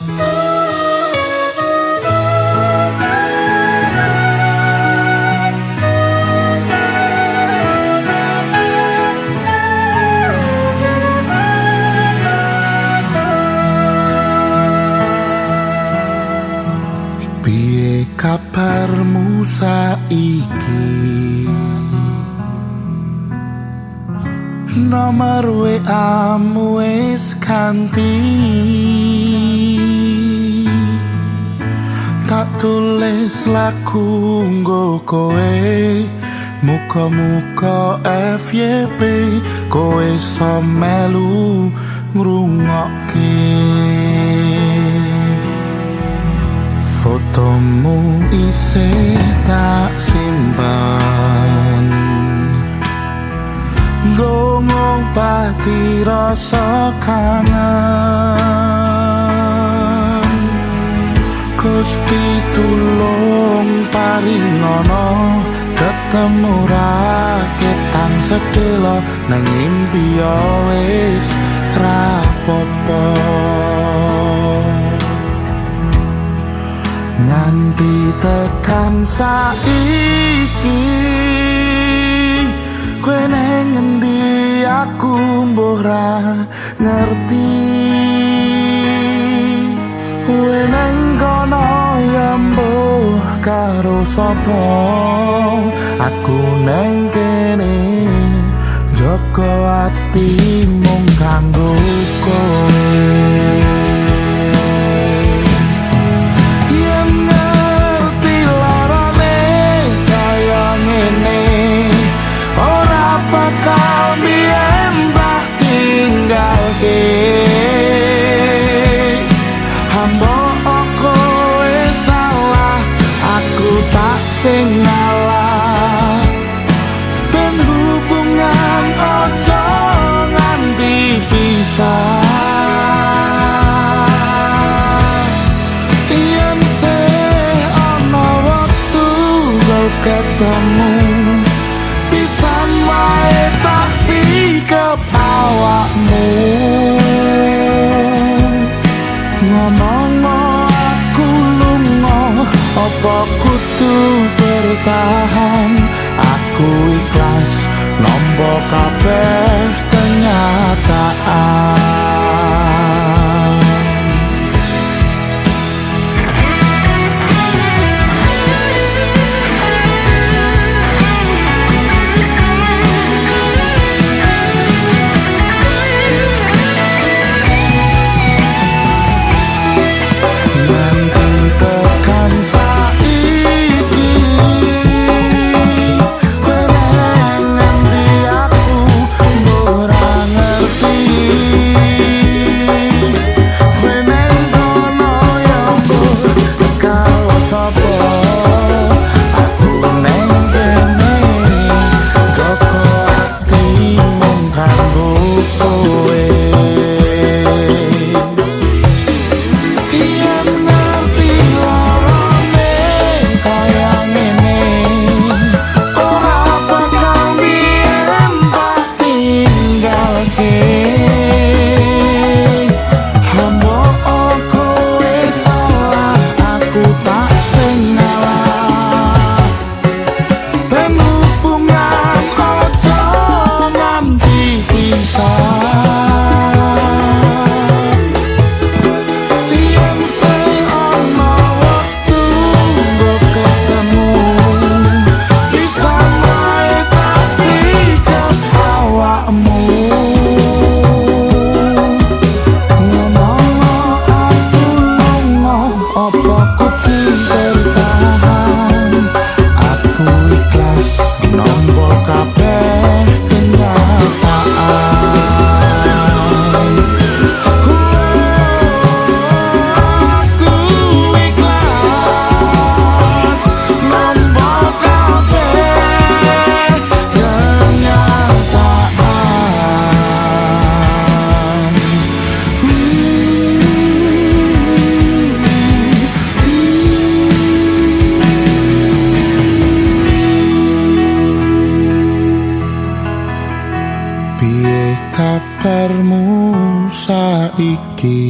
Piye kabarmu saiki? Nomor WA-mu wis ganti. Tak tulis lagu nggo kowe, muga-muga FYP kowe iso melu ngrungokke. Fotomu isih tak simpan, nggo ngobati rasa kangen. Gusti tulung paringono ketemu raketang sedelo, nang impi wis rapopo. Nganti tekan saiki, kowe neng ngendi aku mbuh ra ngerti. Kowe neng kono ya mbuh karo sapa, aku neng kene jaga ati mung kanggo kowe. Bakal biyen tak tinggalke, hamba kowe salah, aku tak sing ngalah. Ben hubungan aja nganti pisah. Yen sih ana wektu go ketemu, pisan wae tak sikep awakmu. Ngomong aku lunga, apa kudu bertahan? Aku ikhlas nampa kabeh kenyataan. Piye kabarmu saiki?